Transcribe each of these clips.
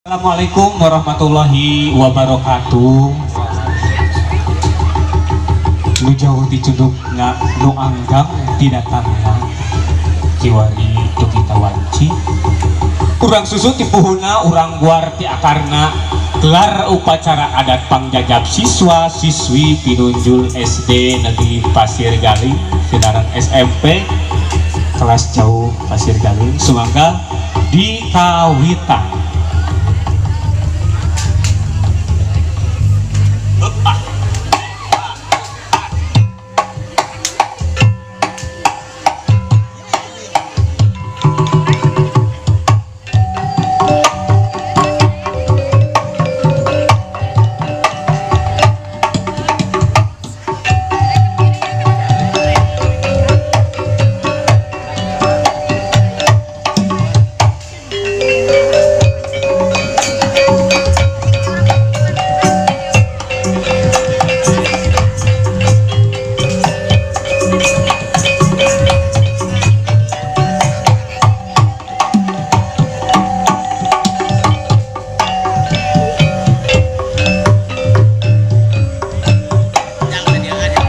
Assalamualaikum warahmatullahi wabarakatuh. Nu jauh ti cundukna, nu anggang ti datangna, kiwari tu kita wanci. Urang susut ti puhuna, urang guar ti akarna. Gelar upacara adat pangjajab siswa siswi pinunjul SD Negeri Pasir Galing sinareng SMP kelas jauh Pasir Galing. Sumangga di kawitan.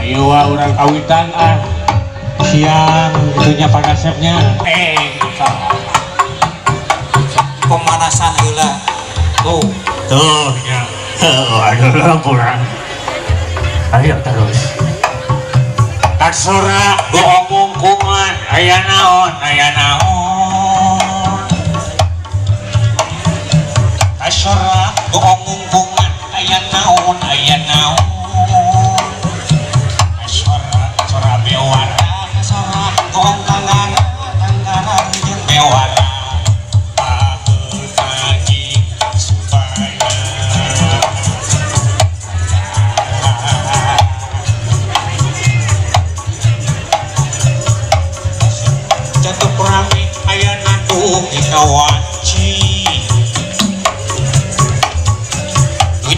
Ayo wah, urang kawitan ah. Siang itunya pada chefnya. Pemanasan heula. Tuh, tuh ya. Aduh, kurang. Ayo terus. Katsura goomungkungan aya naon, aya naon. Katsura goomungkungan aya naon, aya naon. Katsura sora bewara, katsura goong tanggana, tanggana jeung bewara. Paheutaji supaya jatuh rame ayana tuh kita wanci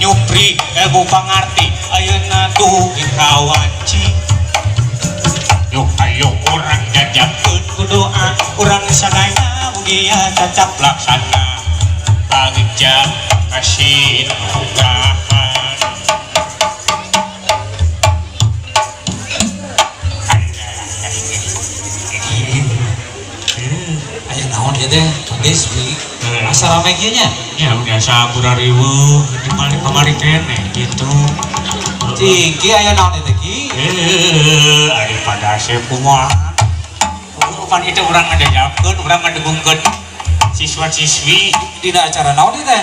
nyupri ilmu pangarti ayeuna tuh kita wanci. Yuk ayo urang jajabkeun ku doa urang sadaya mugia cacap laksana pangejap kasinugahan. Aya naon ieu teh? Geus bi. Asa rame kieu nya? Ya biasa riweuh di balik kamari kene gitu. Cing, ki aya naon ieu teh ki? Ari pada asep kumaha. Pan itu urang ngajajabkeun, urang ngadegungkeun siswa-siswi Dina acara naon ieu teh?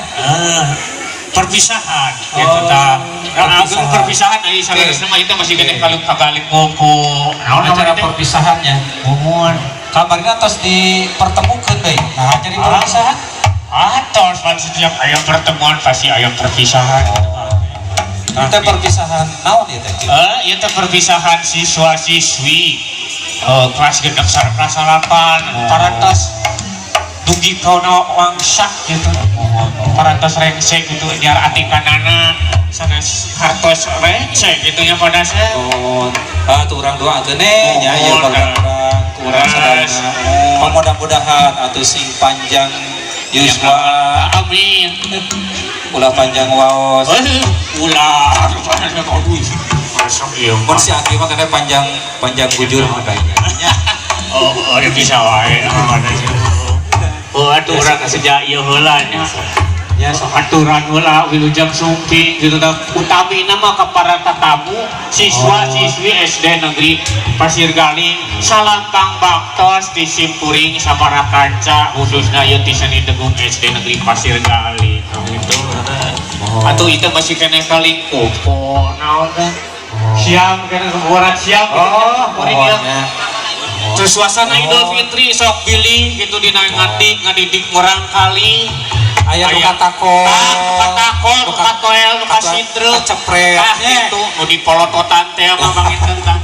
Perpisahan gitu Oh, tah. Nah, perpisahan. Perpisahan ari saleresna mah itu masih keneh kalau kabalik ku naon Acara namanya teh? perpisahannya. Muhun. Kamarina tos dipertemukeun deui. Nah, jadi perpisahan. Atos pan setiap aya pertemuan pasti aya perpisahan. Ieu teh perpisahan naon ieu teh? Ki? Ieu teh perpisahan siswa-siswi kelas 6 sareng kelas 8 parantos dugi kana wangsak gitu. Parantos rengsek gitu nyiar atikanana sanes hartos rengsek gitu nya pada saya. Oh, ah tuh urang doakeun nya ieu Mohon, urang urang Terus. sadayana. Mudah-mudahan atuh sing panjang yuswa, Amin. Ulah panjang waos. Ulah aduh. Masuk ieu Mun si Aki mah kana panjang panjang bujur makanya. Nya. Oh, oh, ya bisa wae. Oh, atuh urang sejak ieu heula nya. Ya sok. Aturan heula wilujeng sumping gitu tah. Utamina mah ka para tatamu siswa siswi SD Negeri Pasir Galing salampang baktos di simpuring sabara kanca khususnya ieu ti seni degung SD Negeri Pasir Galing gitu. Atuh itu masih keneh kalingkup naon teh siang keneh kebuaran siang gitu, Oh, kuring ieu. nya. Terus suasana Idul Fitri sok bilih gitu dina ngati ngadidik murang kali. Aya nu katakol. Tah, nu katakol, nu katoel, nu kasindreuk. Kacepret. Tah gitu, nu dipolototan teh mah panginten tah.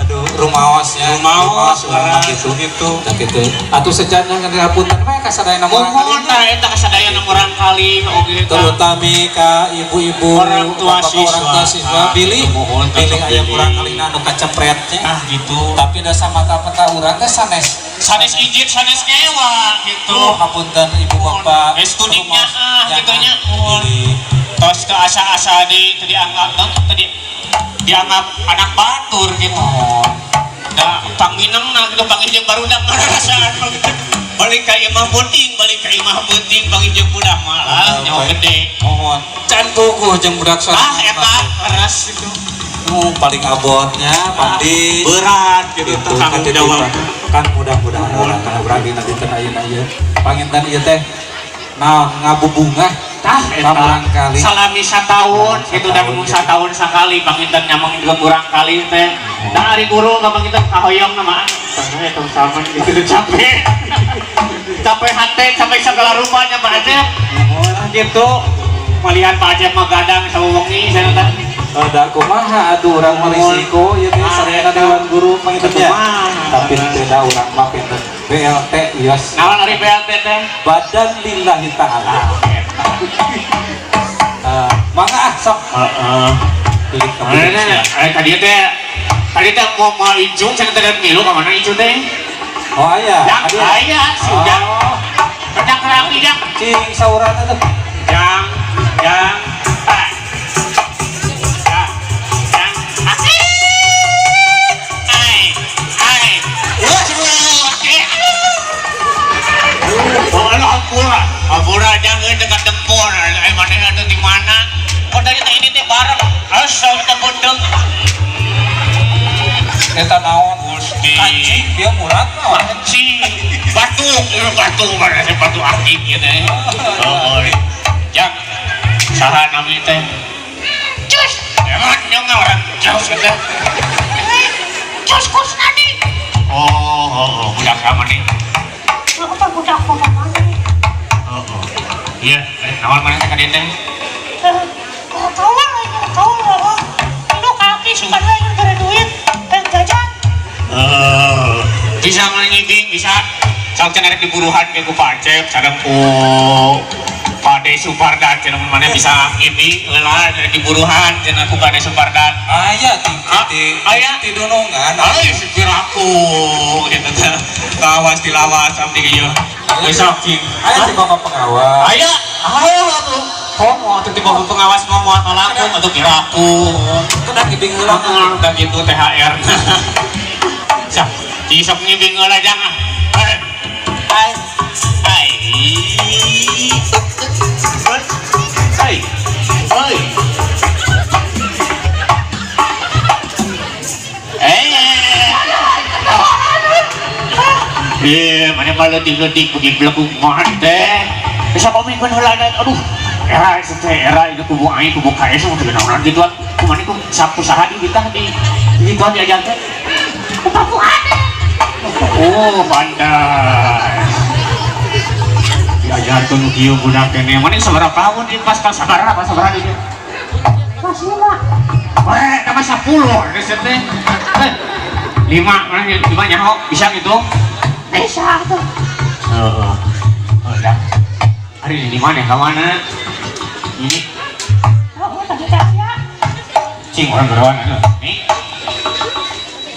Aduh. Rumaos ya. Rumaos, urang mah kitu. Gitu. Tah kitu. Atuh sejanna ngapunten we ka sadayana murang Mohon kali. tah eta kasadayana murang kali oge tah. Terutami ka ibu-ibu, Orang tua bapak-bapak, orang tua siswa. siswa bilih Mohon, bilih aya bilih. murang kalina anu kacepretnya. Ah gitu. Tapi da samata-mata urang teh sanes Sanes izin sanes ngewa gitu. Oh, hapunten ibu bapak. Geus tudingnya ah Rumaos. gitu nya. Mohon. Bilih. Tos ke asa-asa di teu dianggap non teu dianggap anak batur gitu. Mohon. Da pangminangna gitu panggih jeung barudak ngarasaan mah gitu. Balik ka imah peuting, balik ka imah peuting panggih jeung budak malah nyawa gede. Mohon. Can puguh jeung budak Ah eta keras gitu. Nu paling abotnya pandi. Berat gitu Gitu, tanggung jawab. Kan mudah-mudahan urang kana urang dina dinten ayeuna ieu. Panginten ieu teh naon ngabubungah Tah eta murang kali. Salami sataun gitu dan Sataun, mun gitu. sataun sakali panginten nyamang juga kurang kali teh. Da ari guru ka panginten kahoyong nama tah eta sama gitu capek. Capek hate, capek segala rupanya Pak Acep. Mohon. Gitu. Malihan Pak Acep mah gadang sawengi sana teh. Da kumaha atuh urang mah risiko ieu teh Ah, sadayana eta. dewan guru panginten nya. Kumaha. Tapi teu da urang mah pinten BLT ios. Naon ari BLT teh? Badan lillahi ta'ala. Ah, eta. Mangga ah sok. Heeh. Pilih ka Nah, tadi teh mau mau icung cenah teh milu ka mana icung teh? Oh aya. Jang, Adi. aya si Ujang. Oh, Kerja kerapi jang. cing saurana tuh. Jang, jang, ah. Jang, jang, asik. Ai, ai. Wah, asik. Oh, aduh, ampura. Ampura jangan dekat dempur. Eh, mana ada di mana? Kok dari teh ini teh bareng. Asal kita bendeng. Eta naon? Gusti. Kancing dia murah mah. Kancing. Batu, batu mana sih batu akik gitu ya. Oh, jang. Saha nami teh? Cus. Emang nyong orang cus gitu. Cus Kusnadi. Oh, oh, oh, budak sama nih. Aku teh budak bapak mana? Oh, oh. Iya, naon mana teh ka dieu teh? Tahu lah, tahu lah. Lu kaki suka lagi beri duit, pengen jajan. Bisa ngibing, bisa. Sok cenah rek diburuhan ke ku Pak Acep, sareng ku Pak De Supardan cenah mana bisa ngibing heula rek diburuhan cenah ku Pak De Supardan. Aya ti Ah, ti aya. ti dunungan. Ay, supir aku gitu teh. Kawas dilawas abdi ieu. Besok cing. Aya ti bapak pengawas. Aya, aya atuh. Komo atuh ti bapak pengawas mah moal langkung atuh kira aku. Kedah ngibing heula. Udah gitu THR. Sok, sok ngibing heula jangan. Hai. Hai. Hai. Hai. Eh. Eh, mana malah leutik-leutik begitu belakang kumaha teh. Bisa komitmen heula aduh. Era teh era itu kubu aing kubu KS mah teu naonan gituan. Kumaha ku sapu saha di kita di gituan diajar teh. Ku ada. Oh, pandai. Diajarkeun nu kieu budak keneh. Mana sabaraha tahun ieu pas kelas sabaraha pas sabaraha di dieu? Kelas lima. Weh, tambah 10 geus teh. Eh, 5, mana 5 nyaho bisa gitu? Bisa tuh. Heeh. Oh, dah. Hari ini di mana? Ka mana? Ini Oh, tadi teh aya. cing orang geroan atuh. Nih.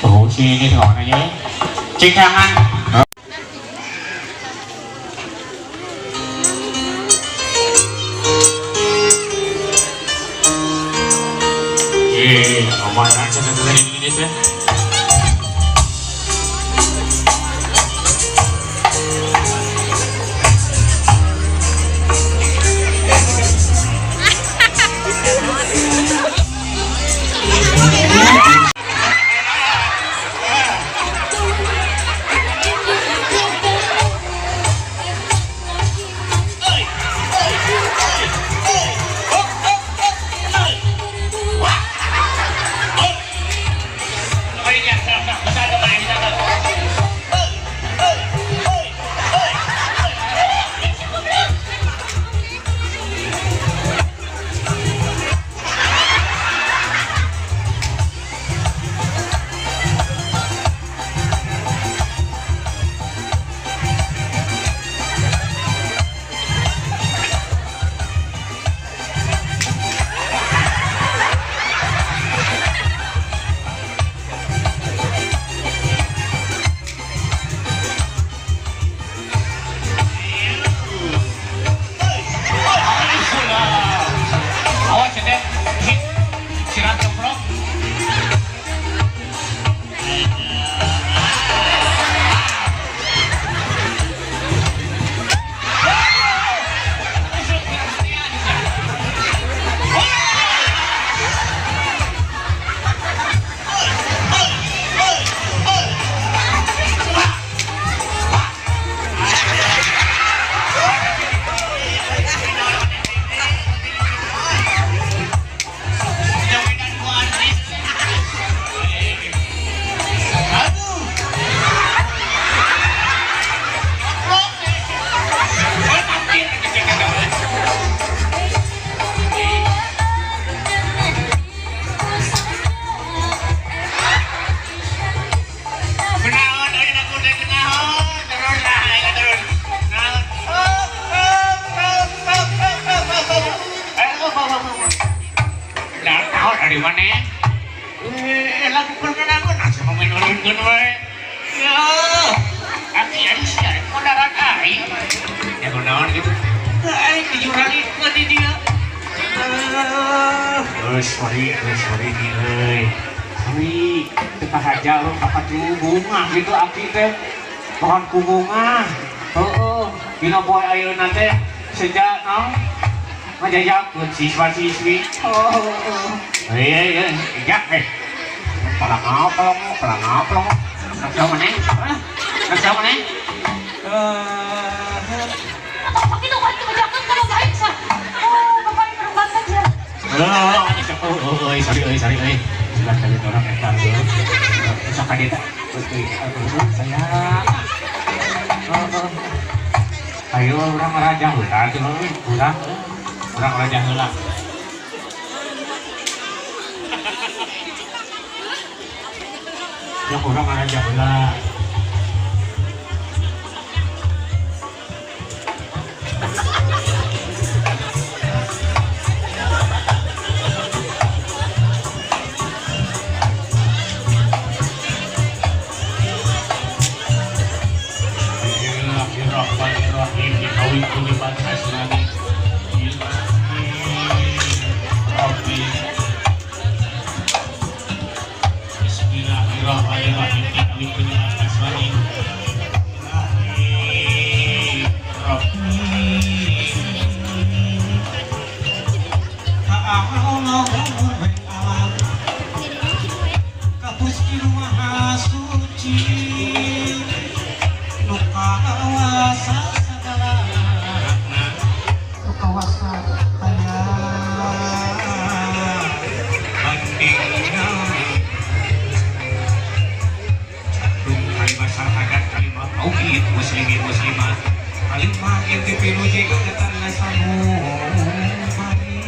Oh, sini ka mana nya? Cing tangan. Eh, ka mana cenah teh ini teh? Lah tahu dari mana? Eh, lagu perkenalkan asa menurunkeun we. Ya. Aki ari sia kondaran aing. Ya kunaon gitu. Aing dijuralikeun di dia. Eh, sorry, sorry nih euy. Sorry, teu kahaja lo kapat bunga gitu aki teh. Pohon ku bunga. Heeh, dina poe ayeuna teh sejak naon? Ngajajakeun siswa-siswi. Oh. Iya, iya, iya, eh. Pelangau, pelangau, pelangau. Kasih mana? Hah? Kasih mana? Tapi dong, aing kebijakan kalau baik sah. Oh, bapak yang perubatan ya. Oh, oh, sorry, oh, sorry, oh. Sudah kali orang eta lu. Sok ka dieu. Saya. Ayo urang raja heula cenah urang. Urang raja heula. Ya urang raja heula. Bismillahirrahmanirrahim. Dikawin kulibat asnani. Rabbi. Bismillahirrahmanirrahim. Dikawin kulibat asnani. Rabbi. Kapus di maha suci nu kawasa sagalana nu kawasa aya Bandingna Candung kalimah syahadat kalimah tauhid muslimin muslimat kalimah inti pinuji kegetan sanubari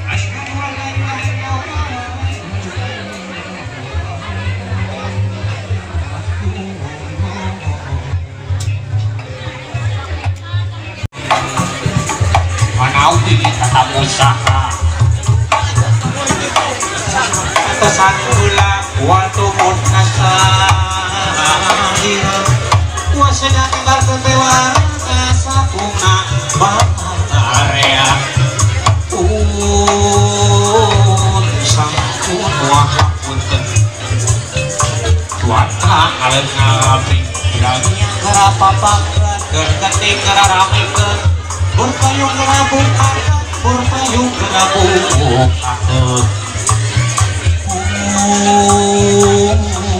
asyhadu an la ilaha illallah. Manawi tetap usaha Tasakula waktu pun kasahira wasnya kibar kebewar kasakuna area pun sampun wahapunten Cuaca aleun ngabring Dunia gerapapakeun gergetik geraramikeun burpayung gerabukakeun burpayung gerabukakeun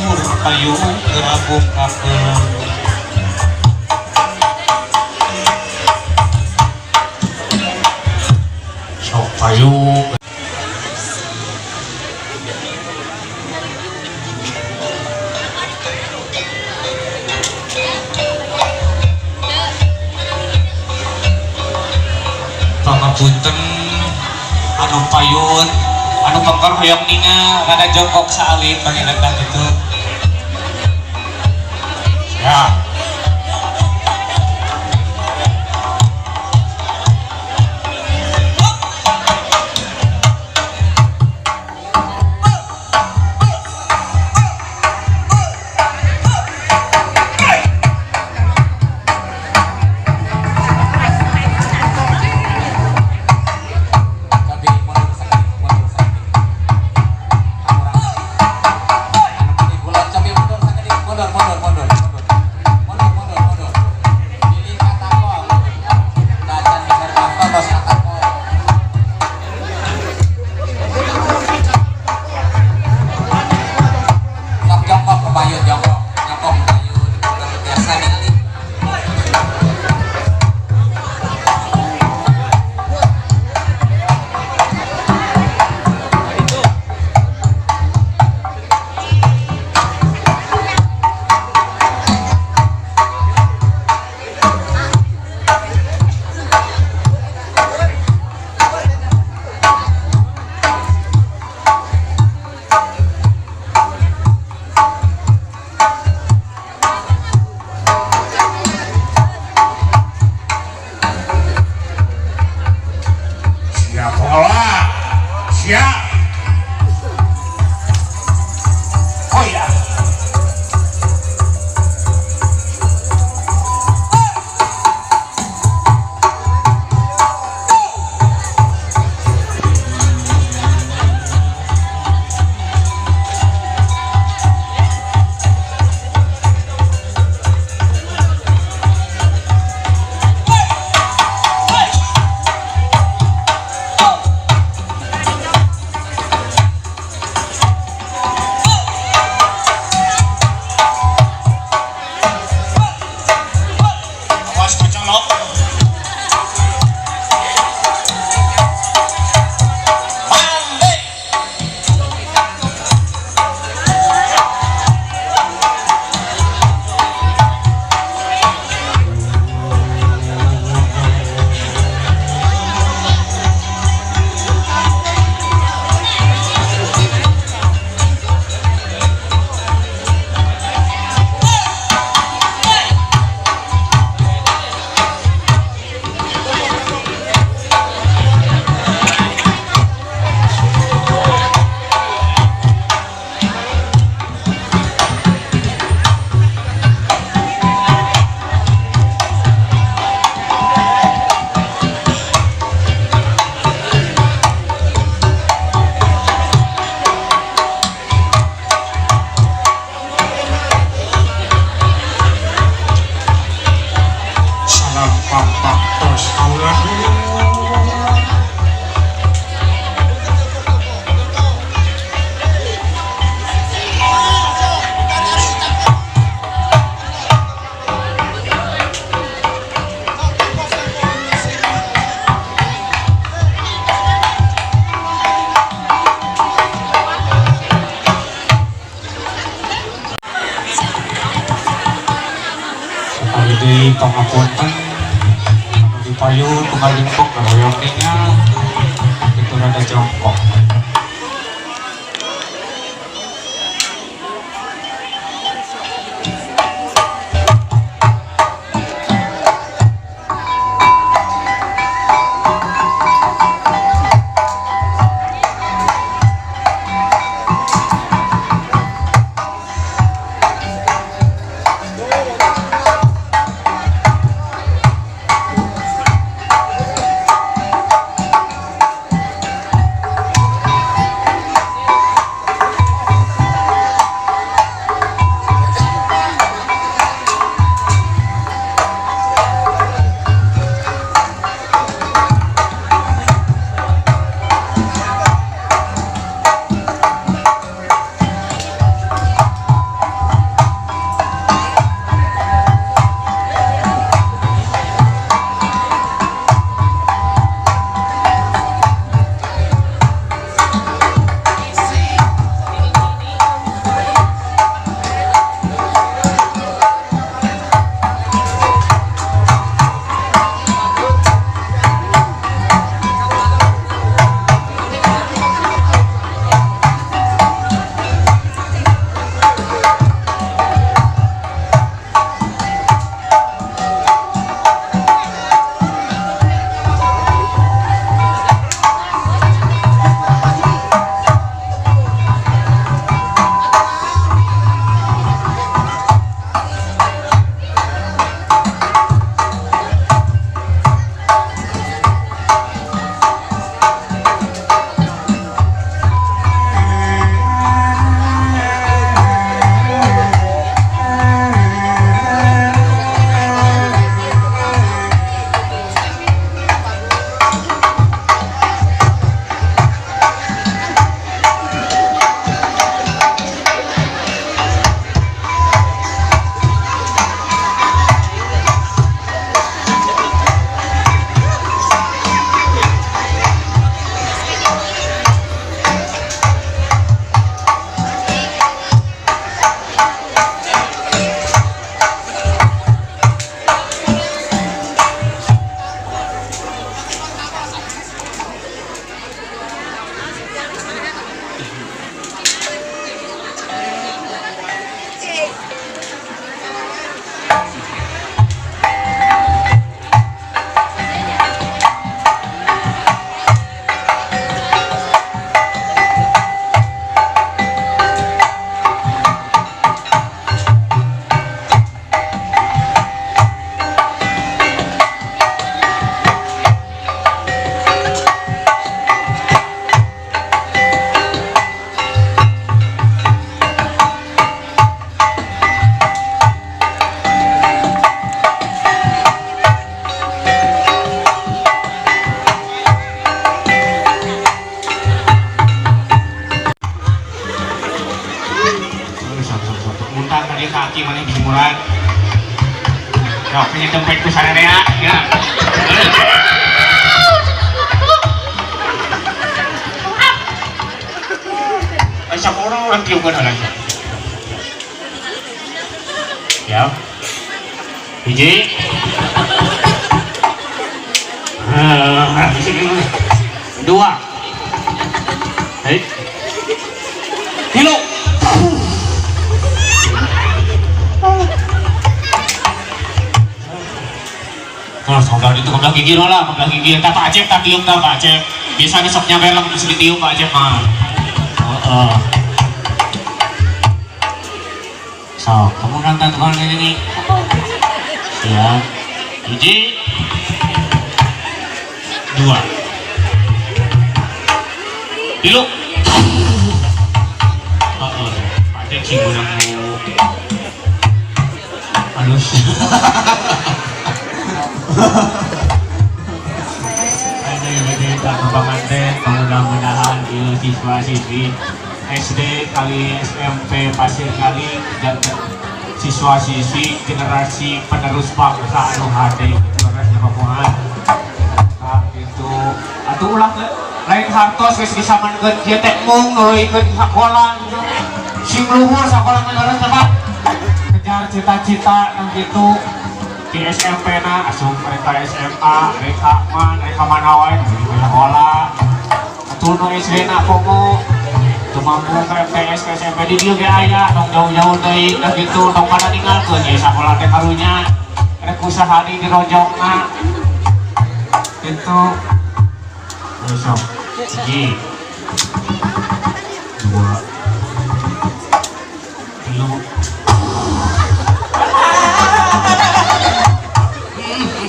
burpayung gerabukakeun. Sok payung. Pangapunten anu payun anu pengker hoyong ningal rada jongkok saalit panginten itu Ya. Sia. Oh ya. Sekali deui pangapunten anu dipayun pangalingkuk hoyong ningal itu rada jongkok. tiupkeun heula. Ya. Hiji. Dua. Hei. Tilu. Kalau saudara itu kebelah gigi lah, kebelah gigi. Tak Pak Acep, tak tiup tak Pak Acep. Biasanya sok nyampe lah, mesti ditiup Pak Acep mah. Heeh. So, kamu nonton tukang ini nih. Siap. Hiji. Dua. Tilu. Heeh. Pak Acep sih menang halus. Ada yang gede tak panganten, mudah-mudahan ieu siswa-siswi SD kali SMP Pasir Kali dan siswa-siswi generasi penerus bangsa anu hade gitu leres rombongan. Tah gitu. Atuh ulah lain hartos geus disamankeun kieu teh mung nuluykeun sakola gitu. Sing luhur sakola mah leres Pak. Kejar cita-cita nang gitu. Di SMP na asup mereka SMA, mereka man, mereka mana wae di sekolah. Atuh nu SD na komo teu mampu ke MTS ke SMP di dieu ge aya tong jauh-jauh deui dah gitu tong pada ninggalkeun ye sakola teh karunya rek usaha di dirojongna gitu. Besok hiji dua tilu.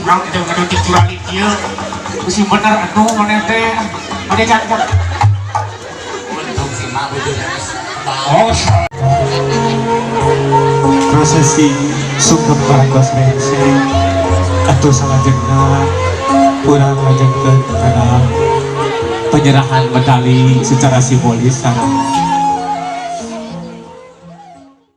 Urang teh ngedeutik curali kieu. Geus bener atuh maneh teh. Maneh can. Untung si mak bojona geus Oh, prosesi sungkem parantos rengse atau salajengna urang lajengkeun kana penyerahan medali secara simbolis sareng